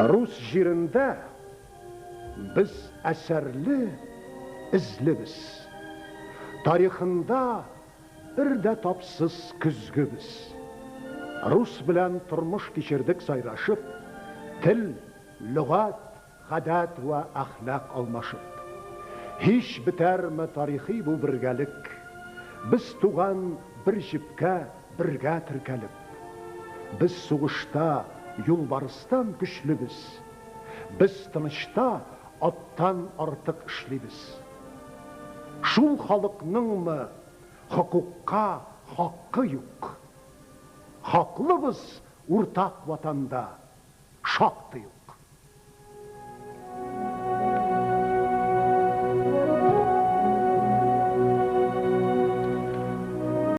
Рус җирендә без әсәрле, эзлебез. Тарихында бер дә тапсыз көзгебез. Рус белән тормыш кичердек сайрашып, тел, лөгать, гадәт вә әхлак алмашып. Һич бетәрме тарихи бу бергәлек, Без туган бер җепкә бергә теркәлеп. Без сугышта юлбарыстан көчлебез, Без тынычта аттан артык эшлибез. Шул халыкныңмы хокукка хакы юк? Хаклыбыз уртак Ватанда, шактый ук.